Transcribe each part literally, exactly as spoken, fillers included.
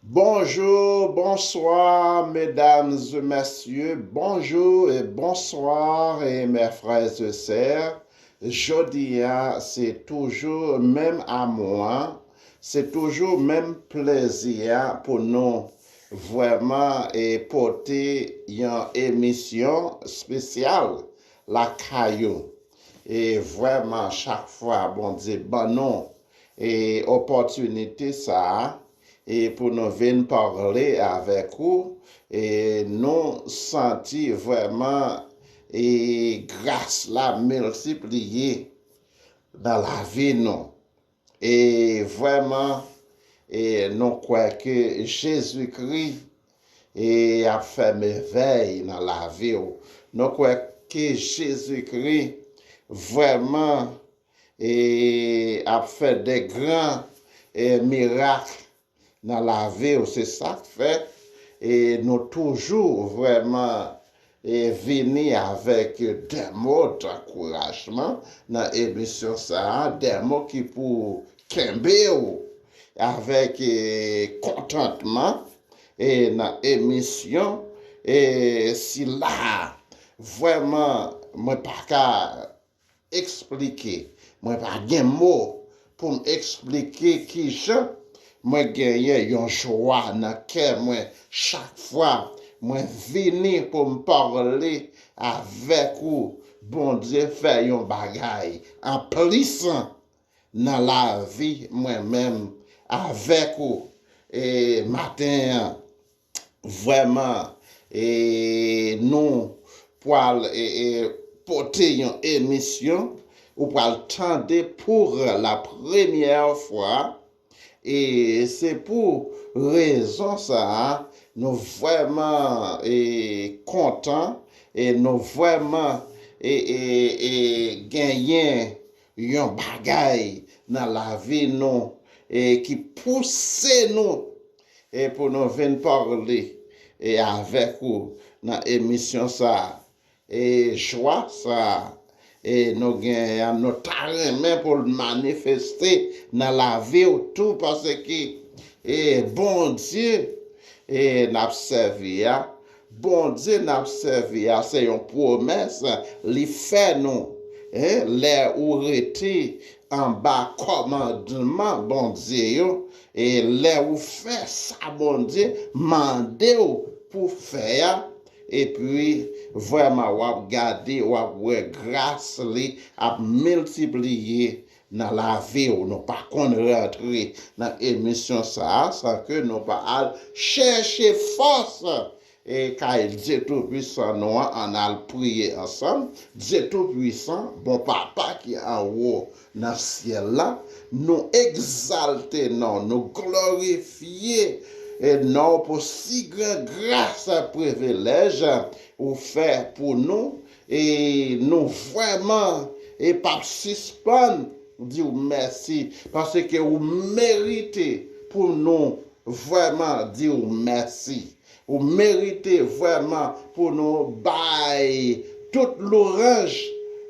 Bonjour, bonsoir, mesdames et messieurs. Bonjour et bonsoir, et mes frères et sœurs. Jodi a, se toujou menm amou an, se toujou menm plezi a pou nou vrèman e pote yon emisyon espesyal lakay ou. E vrèman, chak fwa Bondye ban nou e opòtinite sa a, e pou nou vin pale avèk ou, e nou santi vrèman e gras la miltipliye nan lavi nou. E vrèman, e nou kwè ke Jezikri e ap fè mèvèy nan lavi w. Nou kwè ke Jezikri vrèman e ap fè de gran e mirak nan lavi w. Se sa k fè e nou toujou vrèman e vini avèk de mo d'ankourajman nan emisyon sa a, de mo ki pou kenbe w avèk e kontantman e nan emisyon e sila a. Vrèman, mwen pa ka eksplike. Mwen pa gen mo pou m eksplike kijan mwen genyen yon jwa nan kè mwen chak fwa mwen vini pou m pale avèk ou. Bondye fè yon bagay anplis nan lavi mwen menm avèk ou e maten an. Vrèman, e nou pral e, e pote yon emisyon ou pral tande pou la premyè fwa. E se pou rezon sa a, nou vrèman e kontan e nou vrèman e, e, e genyen yon bagay nan lavi nou e ki pouse nou e pou nou vin pale e avèk ou nan emisyon sa a. E jwa sa a e nou genyen an, nou ta renmen pou l manifeste nan lavi w tou, paske e Bondye e n ap sèvi a, Bondye n ap sèvi a, se yon pwomès li fè nou. E lè ou rete anba kòmandman Bondye yo, e lè ou fè sa Bondye mande w pou fè a, epi vrèman w ap gade, w ap wè gras li ap miltipliye nan lavi w. Nou pa konn rantre nan emisyon sa a san ke nou pa al chèche fòs e kay Dye Toupisan nou an, ann al priye ansanm. Dye Toupwisan, bon Papa ki anwo nan syèl la, nou egzalte non w, nou glorifye e non w pou si gran gras, privilèj ou fè pou nou. E nou vrèman e p ap sispann di w mèsi, paske ou merite pou nou vrèman di w mèsi. Ou merite vrèman pou nou bay tout lwanj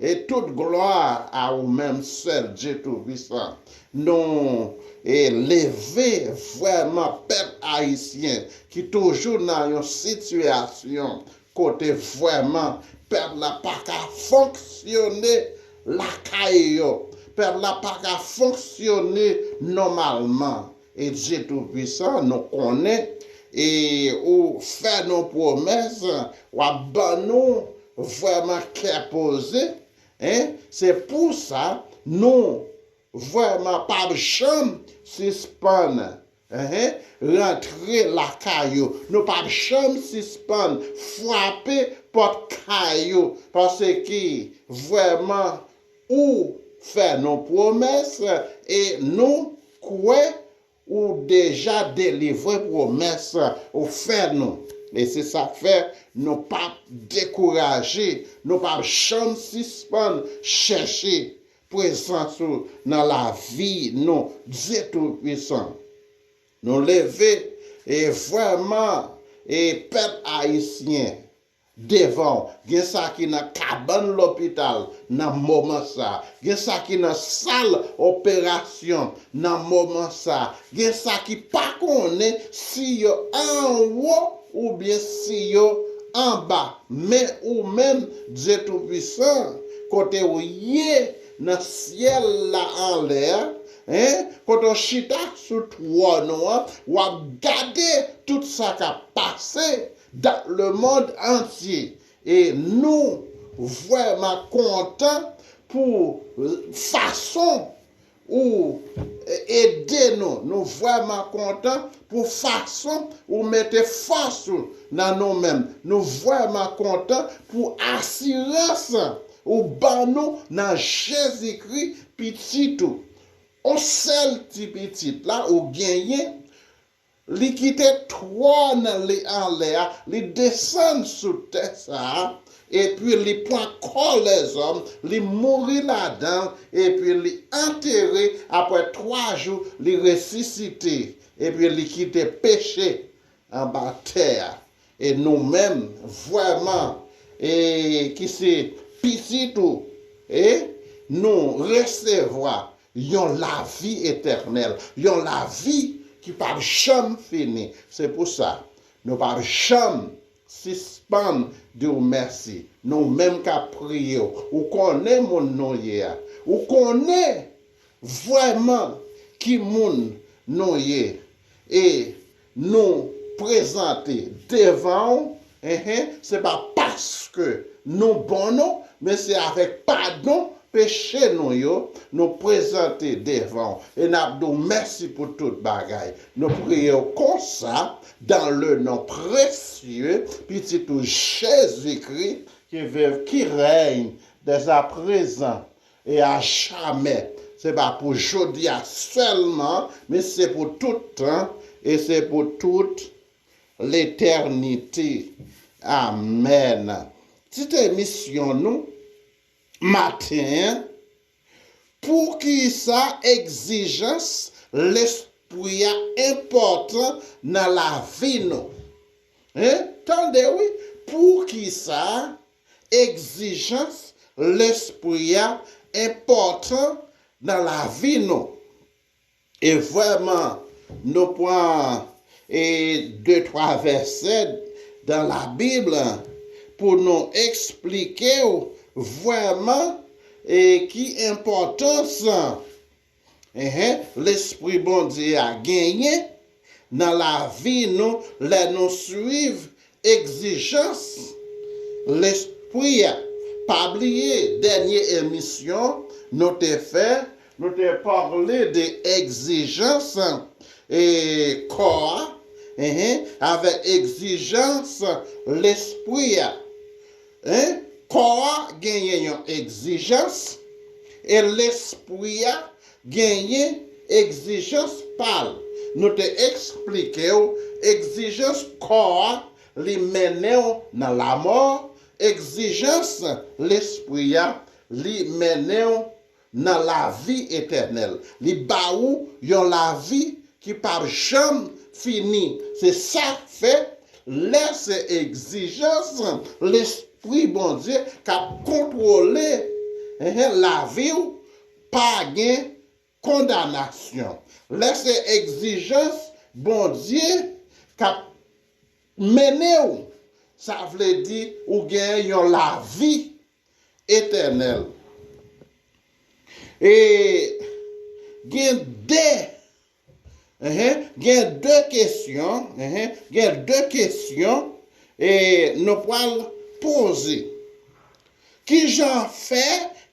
e tout glwa a ou menm sèl Dye Toupisan. Nou e leve vrèman pèp ayisyen ki toujou nan yon sitiyasyon kote vrèman pèp la pa ka fonksyone lakay yo. Pèp la pa ka fonksyone nòmalman. E Dye Toupisan, nou konnen e ou fè nou pwomès, w ap ban nou vrèman kè poze. En, se pou sa nou vrèman p ap janm sispann, en, rantre lakay ou. Nou p ap janm sispann frape pòt kay ou, paske vrèman ou fè nou pwomès e nou kwè ou deja delivre pwomès ou fè nou. E se sa k fè nou p ap dekouraje, nou p ap janm sispann chèche prezans ou nan lavi nou, Dye Toupisan. Nou leve e vrèman e pèp ayisyen devan w. Gen sa ki nan kabann lopital nan moman sa a. Gen sa ki nan sal operasyon nan moman sa a. Gen sa ki pa konnen si yo anwo oubyen si yo anba. Men ou menm, Dye Toupisan, kote w ye nan syèl la anlè a, en, kote w chita sou twòn ou an, w ap gade tout sa k ap pase dans le monde entier. E nou vrèman kontan pou fason ou ede nou. Nou vrèman kontan pou fason ou mete fòs ou nan nou menm. Nou vrèman kontan pou asirans ou ban nou nan Jezikri, pitit ou. On sèl ti pitit la ou genyen, li kite twòn li anlè a, li desann sou tè sa a, epi li pran kò lèzòm, li mouri ladan l, epi li antere, apre twa jou, li resisite, epi li kite peche anba tè a. E nou menm, vrèman, e ki se pitit ou, e nou resevwa yon lavi etènèl, yon lavi ki p ap janm fini. Se pou sa, nou p ap janm sispann di w mèsi. Nou menm k ap priye w, ou konnen moun nou ye a. Ou konnen vrèman ki moun nou ye. E nou prezante devan w, enhen, se pa paske nou bon non, men se avèk padon peche nou yo, nou prezante devan w. E n ap di w mèsi pou tout bagay. Nou priye w konsa, dans le nom précieux, pitit ou Jezikri, ki viv, ki rèy dès à présent et à jamais. Se pa pou jodi a sèlman, men se pou tout tan e se pou tout letènite. Amèn. Tit emisyon nou maten an, poukisa egzijans Lespri a enpòtan nan lavi nou? Hein? Tande wi, poukisa egzijans Lespri a enpòtan nan lavi nou? E vrèman, nou pran e de twa vèsè dans la Bible pou nou eksplike w vrèman e ki enpòtans, enhen, Lespri Bondye a genyen nan lavi nou lè nou swiv egzijans Lespri a. Pa bliye, dènye emisyon nou te fè, nou te pale de egzijans e kò a, enhen, avèk egzijans lespri a. En, kò a genyen yon egzijans, e lespri a genyen egzijans pa l. Nou te eksplike w, egzijans kò a, li mennen w nan lamò, egzijans lespri a, li mennen w nan lavi etènèl. Li ba ou yon lavi ki p ap janm fini. Se sa k fè, lè se egzijans Lespri Bondye k ap kontwole, enhen, lavi w, pa gen kondanasyon. Lè se egzijans Bondye k ap mennen w, sa vle di ou gen yon lavi etènèl. E gen de, enhen, gen de kesyon, enhen, gen de kesyon e nou pral poze. Kijan fè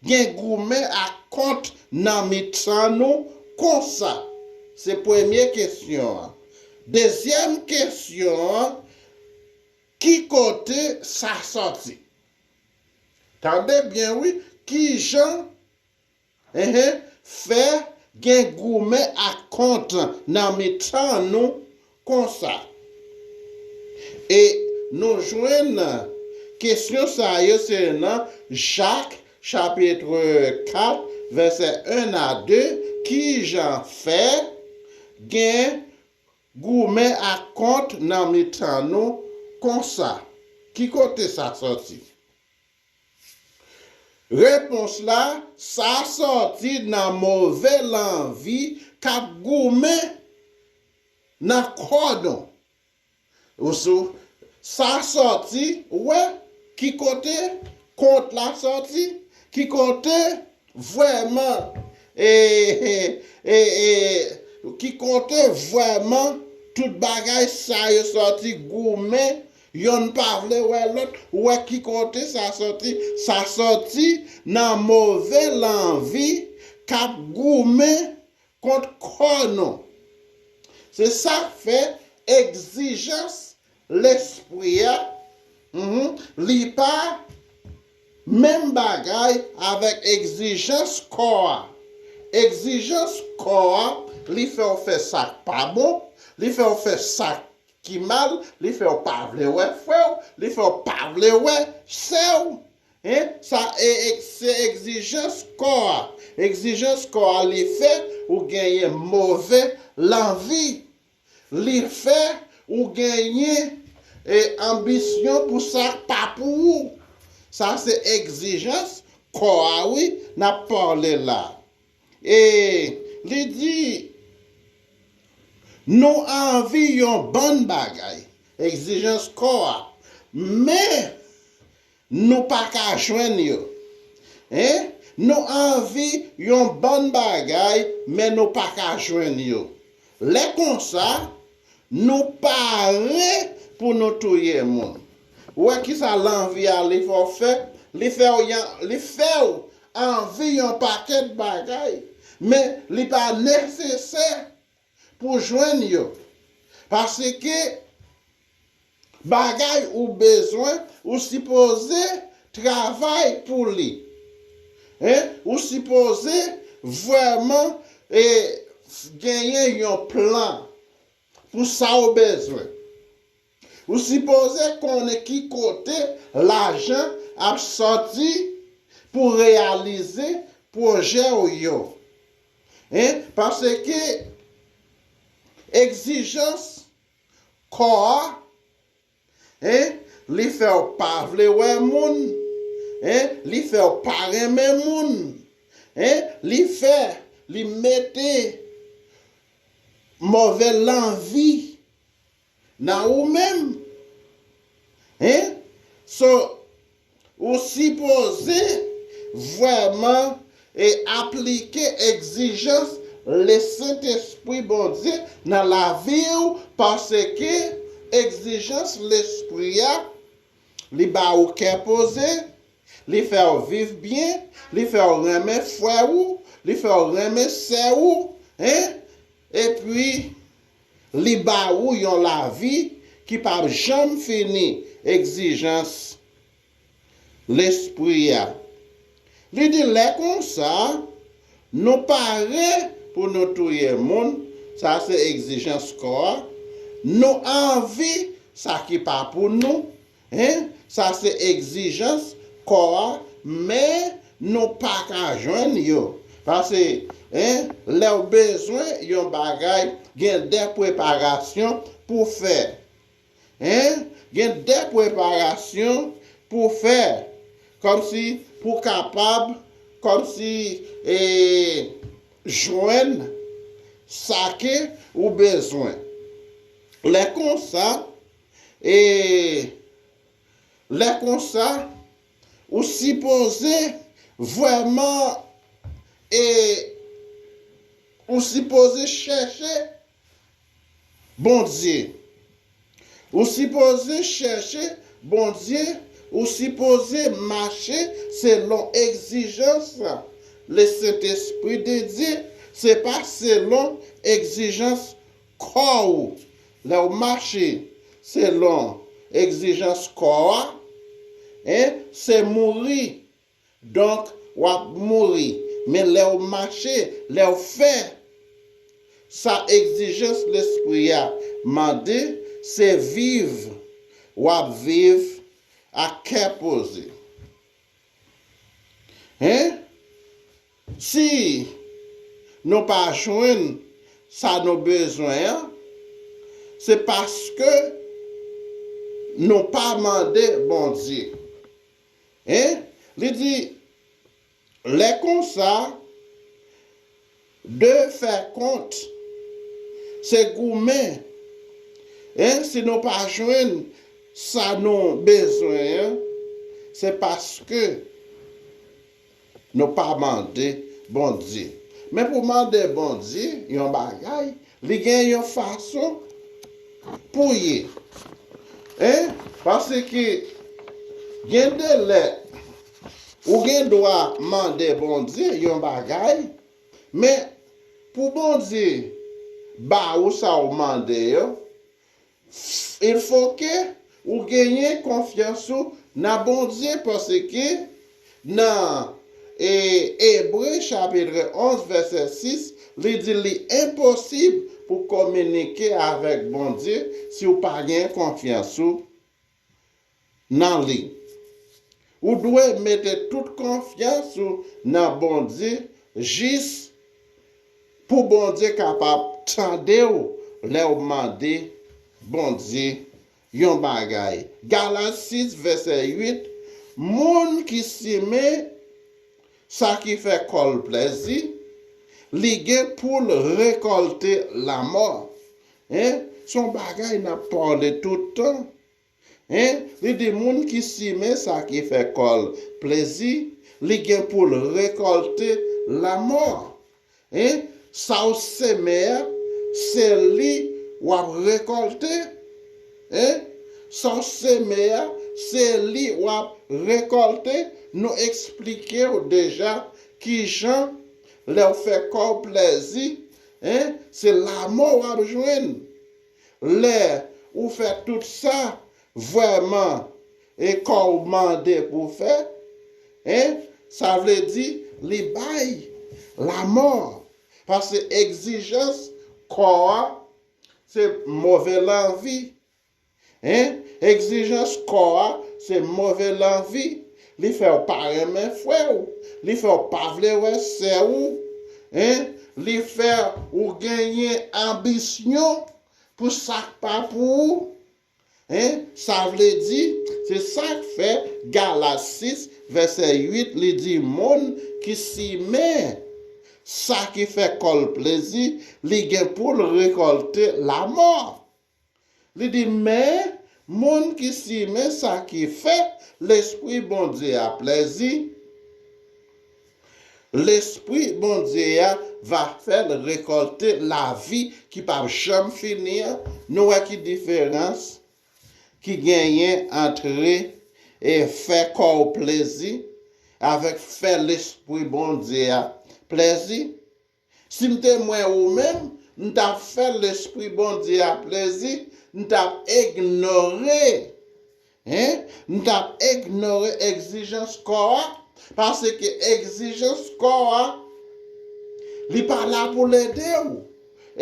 gen goumen ak kont nan mitan nou konsa? Se premye kesyon an. Dezyèm kesyon an, ki kote sa sòti? Tande byen wi, kijan, enhen, fè gen goumen ak kont nan mitan nou konsa? E nou jwenn kesyon sa yo se nan Jak chapit kat vèsè en a de, kijan fè gen goumen ak kont nan mitan nou konsa? Ki kote sa sòti? Repons la, sa sòti nan move lanvi k ap goumen nan kò nou. Ou sou, sa sòti, ou wè, ki kote kont la sòti, ki kote vrèman, e, e, e, e, ki kote vrèman tout bagay sa yo sòti goumen, yonn pa vle wè lòt, ou wè ki kote sa sòti, sa sòti nan move lanvi k ap goumen kont kò nou. Se sa k fè egzijans lespri a, mhm, li pa menm bagay avèk egzijans kò a. Egzijans kò a, li fè w fè sa k pa bon, li fè w fè sa k mal, li fè w pa vle wè frè w, li fè w pa vle wè sè w. Hein? Sa e, e, se egzijans kò a. Egzijans kò a li fè ou genyen move lanvi. Li fè ou genyen e, anbisyon pou sa k pa pou ou. Sa se egzijans kò a wi, n ap pale la. E li di, nou anvi yon bann bagay, egzijans kò a, men nou pa ka jwenn yo. Hein? Nou anvi yon bann bagay, men nou pa ka jwenn yo. Lè konsa, nou pare pou nou touye moun. Ou wè kisa lanvi a li fè w fè? Li fè w, li fè w anvi yon pakèt bagay, men li pa nesesè pou jwenn yo. Paske bagay ou bezwen, ou sipoze travay pou li. Hein? Ou sipoze vrèman e, genyen yon plan pou sa ou bezwen. Ou sipoze konnen ki kote lajan ap sòti pou reyalize pwojè w yo. Hein? Paske egzijans kò a, hein, li fè w pa vle wè moun, hein, li fè w pa renmen moun, hein, li fè, li mete move lanvi nan ou menm. Hein? So, ou sipoze vrèman e aplike egzijans Lesentespri Bondye nan lavi w, paske egzijans Lespri a, li ba ou kè poze, li fè w viv byen, li fè w renmen frè ou, li fè w renmen sè ou, hein? Epi, li ba ou yon lavi ki p ap janm fini, egzijans Lespri a. Li di, lè konsa, nou pare pou nou touye moun, sa se egzijans kò a, nou anvi sa ki pa pou nou, hein, sa se egzijans kò a, men nou pa ka jwenn yo. Paske, hein, lè w bezwen yon bagay, gen de preparasyon pou fè. Hein? Gen de preparasyon pou fè, kòmsi pou kapab, kòmsi, e, jwenn sa ke ou bezwen. Lè konsa, e, lè konsa, ou sipoze vrèman, e, ou sipoze chèche Bondye. Ou sipoze chèche Bondye, ou sipoze mache selon egzijans Lesentespri de Dye, se pa selon egzijans kò ou. Lè w mache selon egzijans kò a, en, se mouri. Donk, w ap mouri. Men lè w mache, lè w fè sa egzijans Lespri a mande, se viv. W ap viv ak kè poze. Hein? Si nou pa jwenn sa nou bezwen an, se paske nou pa mande Bondye. Hein? Li di, lè konsa, de fè kont, se goumen. Hein? Si nou pa jwenn sa nou bezwen an, se paske nou pa mande Bondye. Men pou mande Bondye yon bagay, li gen yon fason pou ye. Hein? Paske gen de lè, ou gen dwa mande Bondye yon bagay, men pou Bondye ba ou sa ou mande yo, il faut que ou genyen konfyans ou nan Bondye, paske nan e, Ebre chapit onz vèsè sis, li di li enposib pou kominike avèk Bondye si w pa gen konfyans ou nan li. Ou dwe mete tout konfyans ou nan Bondye jis pou Bondye kapab tande w lè w mande Bondye yon bagay. Galat sis vèsè uit, moun ki simen sa ki fè kò l plèzi, li gen pou l rekòlte lanmò. Hein? Se yon bagay n ap pale tout tan. Hein? Li di moun ki simen sa ki fè kò l plèzi, li gen pou l rekòlte lanmò. Hein? Sa w semen an, se li w ap rekòlte. Hein? Sa w semen an, se li w ap rekòlte. Nou eksplike w deja kijan lè w fè kò w plèzi, hein, se lanmò w ap jwenn. Lè ou fè tout sa vrèman e kò w mande pou fè, hein, sa vle di li bay lanmò. Paske egzijans kò a se move lanvi. Hein? Egzijans kò a se move lanvi. Li fè w pa renmen frè w. Li fè w pa vle wè sè w. Hein? Li fè ou genyen anbisyon pou sa k pa pou ou. Hein? Sa vle di, se sa k fè Galat sis, vèsè uit, li di moun ki simen sa ki fè kò l plezi, li gen pou l rekòlte lanmò. Li di, men moun ki simen sa ki fè Lespri Bondye a plèzi, Lespri Bondye a va fè l rekòlte lavi ki p ap janm fini an. Nou wè ki diferans ki genyen antre e fè kò w plezi avèk fè Lespri Bondye a plèzi? Si m te mwen ou menm, m t ap fè Lespri Bondye a plezi, m t ap ignore, hein? M t ap ignore egzijans kò a, paske egzijans kò a, li pa la pou l ede w.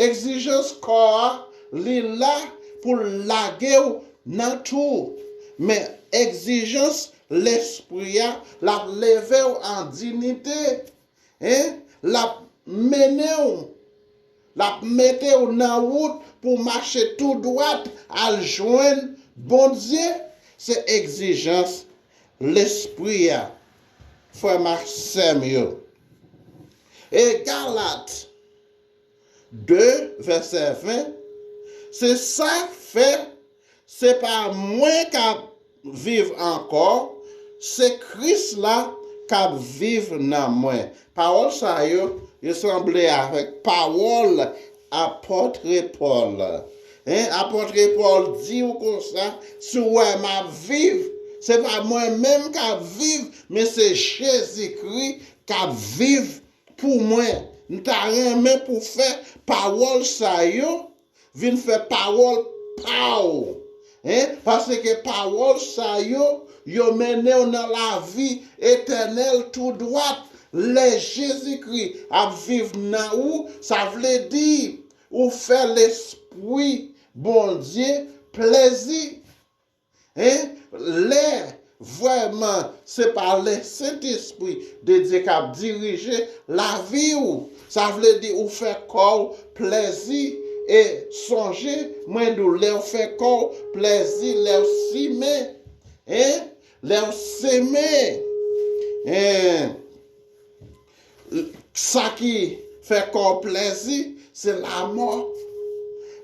Egzijans kò a, li la pou l lage w nan twou. Men egzijans Lespri a, l ap leve w an diyite. Hein? L ap mennen w, l ap mete w nan wout pou w mache tou dwat al jwenn Bondye. Se egzijans Lespri a, frè m ak sè m yo. E Galat de, vèsè ven, se sa k fè se pa mwen k ap viv ankò, se Kris la k ap viv nan mwen. Pawòl sa yo, yo sanble avèk pawòl apòt Pòl. Hein, apòt Pòl di w konsa, si w wè m ap viv, se pa mwen menm k ap viv, men se Jezikri k ap viv pou mwen. M ta renmen pou fè pawòl sa yo vin fè pawòl pa w. Hein? Paske pawòl sa yo, yo mennen w nan lavi etènèl tou dwat. Lè Jezikri ap viv nan ou, sa vle di ou fè Lespri Bondye plezi. Hein? Lè vrèman se pa Lè Sentespri de Dye k ap dirije lavi w, sa vle di ou fè kò w plèzi E sonje, mwen di w, lè w fè kò w plèzi, lè w simen, en, lè w simen, en, sa ki fè kò w plèzi, se lamò.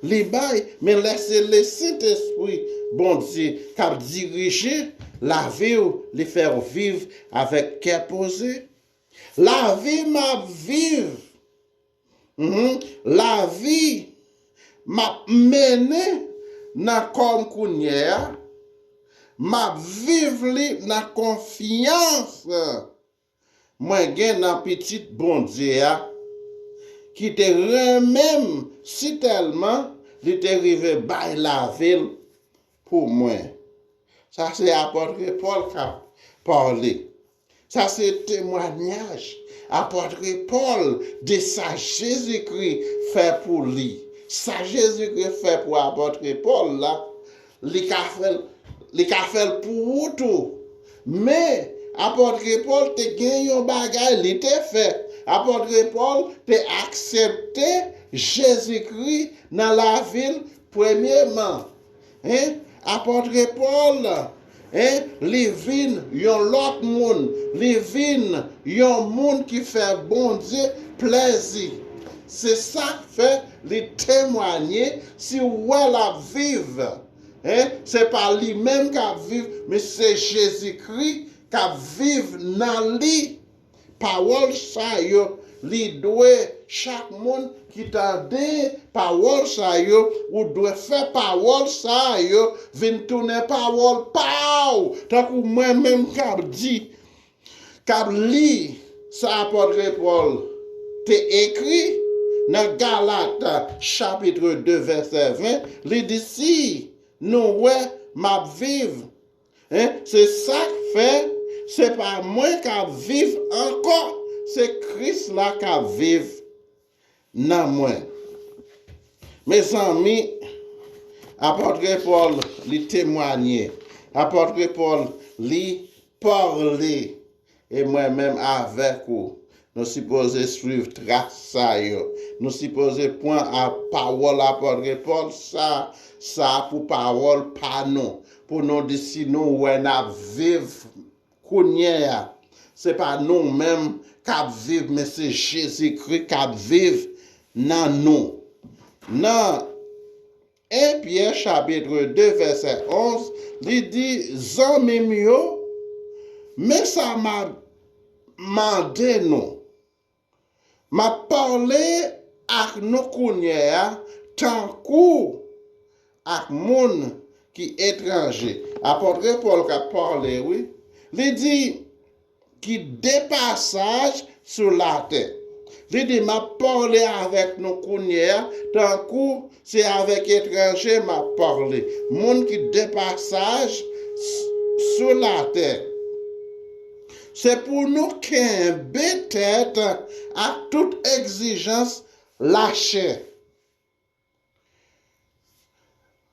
Li bay, men lè se Lesentespri Bondye k ap dirije lavi w, li fè w viv avèk kè poze. Lavi m ap viv, mhm, lavi m ap mennen nan kò m kounye a, m ap viv li nan konfyans mwen gen nan Pitit Bondye a, ki te renmen m sitèlman, li te rive bay lavi l pou mwen. Sa se apòt Pòl k ap pale. Sa se temwayaj apòt Pòl de sa Jezikri fè pou li. Sa Jezikri fè pou apòt Pòl la, li ka fè l, li ka fè l pou ou tou. Men, apòt Pòl te gen yon bagay li te fè. Apòt Pòl te aksepte Jezikri nan lavi l premyeman. En, apòt Pòl, en, li vin yon lòt moun. Li vin yon moun ki fè Bondye plèzi. Se sa k fè li temwanye, si w wè l ap viv, en, se pa li menm k ap viv, men se Jezikri k ap viv nan li. Pawòl sa yo, li dwe, chak moun ki tande pawòl sa yo, ou dwe fè pawòl sa yo vin tounen pawòl pa w, tankou mwen menm k ap di, k ap li sa apòt Pòl te ekri nan Galat chapit de vèsè ven, li di, si nou wè m ap viv, en, se sa k fè se pa mwen k ap viv ankò, se Kris la k ap viv nan mwen. Mezanmi, apòt Pòl, li temwanye. Apòt Pòl, li pale. E mwen menm avèk ou, nou sipoze swiv tras sa yo. Nou sipoze pran a pawòl apòt Pòl sa, sa pou pawòl pa nou. Pou nou di si nou wè n ap viv kounye a, se pa nou menm k ap viv, men se Jezikri k ap viv nan nou. Nan en Pyè chapit de vèsè onz, li di, zanmi m yo, men sa m ap mande nou. M ap pale ak nou kounye a tankou ak moun ki etranje. Apòt Pòl k ap pale, wi. Li di, ki de pasaj sou latè. Li di, m ap pale avèk nou kounye a, tankou se avèk etranje m ap pale, moun ki de pasaj s-, sou latè. Se pou nou kenbe tèt ak tout egzijans lachè.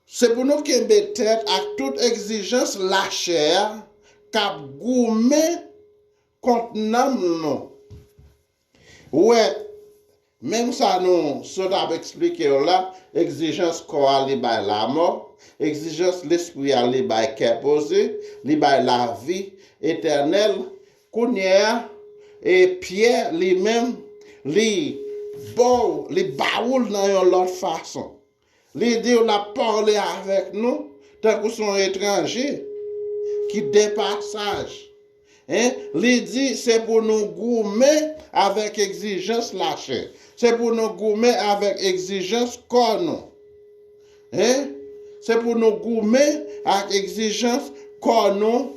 Se pou nou kenbe tèt ak tout egzijans lachè a k ap goumen kont nanm nou. Ou wè, menm sa nou sot ap eksplike w la, egzijans kò a li bay lamò, egzijans lespri a li bay kè poze, li bay lavi etènèl. Kounye a, e Pyè li menm, li ba w, li ba ou l nan yon lòt fason. Li di w l ap pale avèk nou tankou se yon etranje ki de pasaj. En, li di se pou nou goumen avèk egzijans lachè. Se pou nou goumen avèk egzijans kò nou. En, se pou nou goumen ak egzijans kò nou.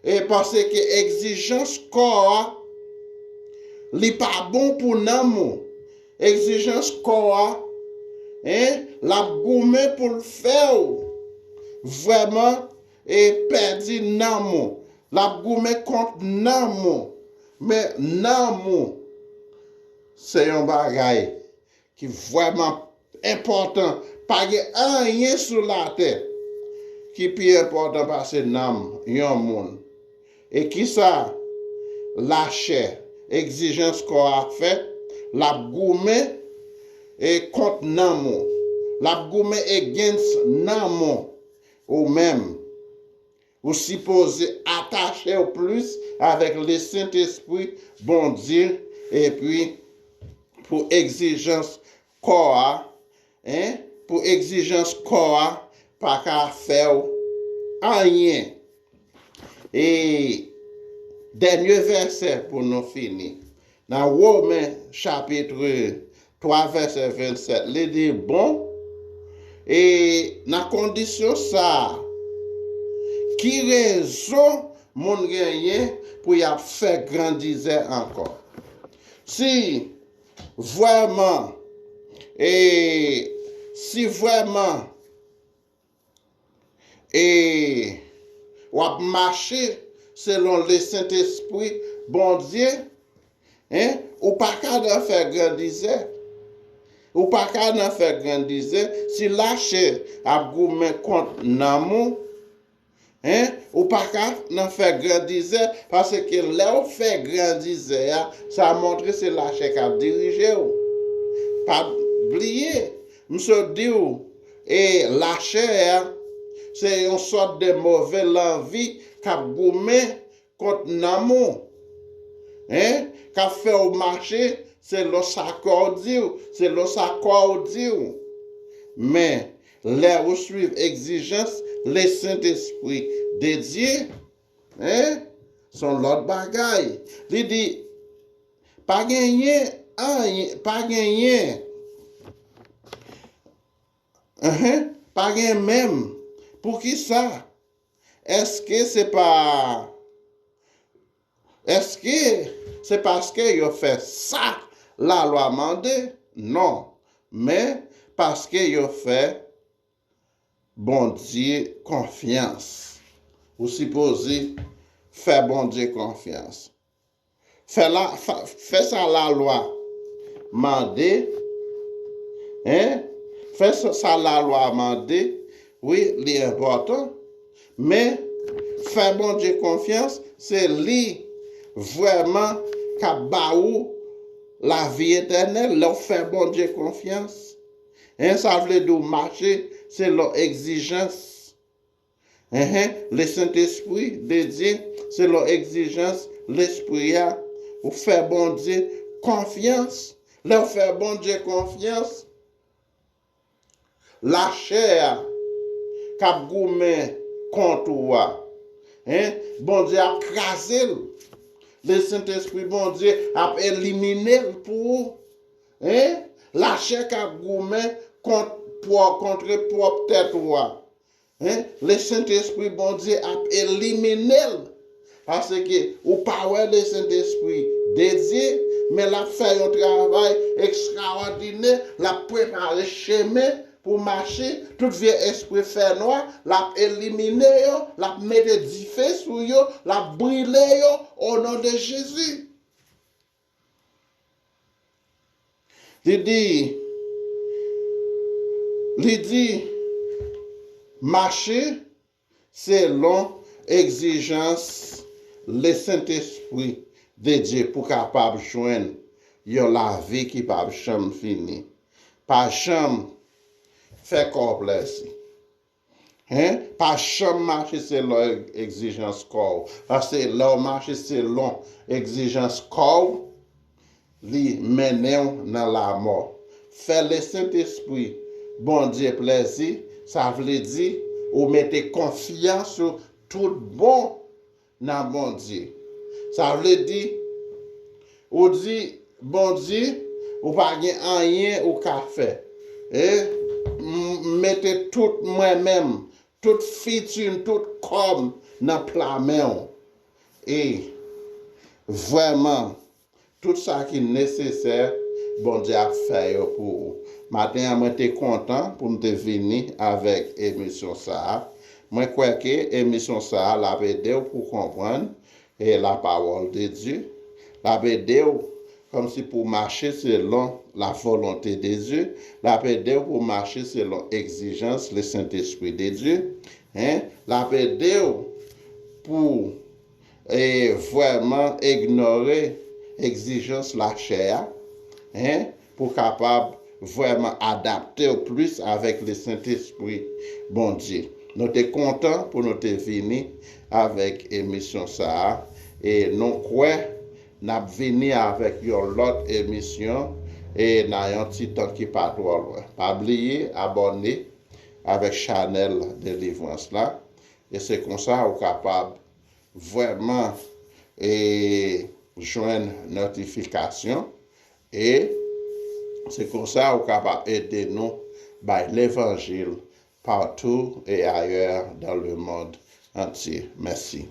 E paske egzijans kò a, li pa bon pou nanm ou. Egzijans kò a, en, l ap goumen pou l fè w vrèman, e, pèdi nanm ou. L ap goumen kont nanm ou. Men nanm ou, se yon bagay ki vrèman enpòtan. Pa gen anyen sou latè ki pi enpòtan pase nanm yon moun. E kisa lachè, egzijans kò a fè? L ap goumen e kont nanm ou. L ap goumen against nanm ou, ou menm. Ou sipoze atache w plis avèk Lesentespri Bondye, epi pou egzijans kò a, en, pou egzijans kò a pa ka fè w anyen. E dènye vèsè pou nou fini. Nan Women chapit twa vèsè vennsèt, li di, bon, e nan kondisyon sa a, ki rezon moun genyen pou y ap fè grandizè ankò? Si vrèman, e si vrèman e w ap mache selon Lesentespri Bondye, en, ou pa ka nan fè grandizè. Ou pa ka nan fè grandizè si lachè ap goumen kont nanm ou, en, ou pa ka nan fè grandizè, paske lè w fè grandizè a, sa montre se lachè k ap dirije w. Pa bliye, m sot di w, e lachè a, se yon sòt de move lanvi k ap goumen kont nanm ou, en, k ap fè w mache selon sa kò w di w, selon sa kò w di w. Men, lè ou swiv egzijans Lesentespri de Dye, en, se yon lòt bagay. Li di, pa genyen anyen, pa genyen, enhen, pa gen menm. Poukisa? Èske se pa, èske se paske yo fè sa lalwa mande? Non, men paske yo fè Bondye konfyans. Ou sipoze fè Bondye konfyans. Fè la, fa, fè sa lalwa mande, en? Fè sa, sa lalwa mande, wi, li enpòtan. Men, fè Bondye konfyans, se li vrèman k ap ba ou lavi etènèl lè w fè Bondye konfyans. En, sa vle di w mache selon egzijans, enhen, Lesentespri de Dye, selon egzijans Lespri a, ou fè Bondye konfyans. Lè w fè Bondye konfyans, lachè a k ap goumen kont ou a, en, Bondye ap kraze l. Lesentespri Bondye ap elimine l pou ou. En, lachè k ap goumen kont, pwò, kontre pwòp tèt ou a, en, Lesentespri Bondye ap elimine l. Paske ou pa wè Lesentespri de Dye, men l ap fè yon travay ekstraòdinè, l ap prepare chemen pou mache, tout vye espri fènwa, l ap elimine yo, l ap mete dife sou yo, l ap brile yo, o non de Jezi. Li di, li di, mache selon egzijans Lesentespri de Dye pou kapab jwenn yon lavi ki p ap janm fini. Pa janm fè kò w plezi. En? Pa janm mache selon egzijans kò w. Paske lè w mache selon egzijans kò w, li mennen w nan lamò. Fè Lesentespri Bondye plezi, sa vle di ou mete konfyans ou tout bon nan Bondye. Sa vle di, ou di, Bondye, ou pa gen anyen ou ka fè. E, m, m mete tout mwen menm, tout fiti m, tout kò m nan pla men w. E, vrèman, tout sa ki nesesè, Bondye ap fè yo pou ou. Maten an, mwen te kontan pou m te vini avèk emisyon sa a. Mwen kwè ke emisyon sa a, l ap ede w pou w konprann, e, la parole de Dieu. L ap ede w kòmsi pou w mache selon la volonté de Dieu. L ap ede w pou w mache selon egzijans le Saint-Esprit de Dieu. En? L ap ede w pou e vrèman ignore egzijans lachè a, en, pou kapab vrèman adapte w plis avèk Lesentespri Bondye. Nou te kontan pou nou te vini avèk emisyon sa a, e nou kwè n ap vini avèk yon lòt emisyon e nan yon ti tan ki pa twò lwen. Pa bliye abòne avèk chanèl Delivrans la, e se konsa ou kapab vrèman e jwenn notifikasyon, e se konsa ou kapab ede nou bay levanjil partout et ailleurs dans le monde entier. Mèsi.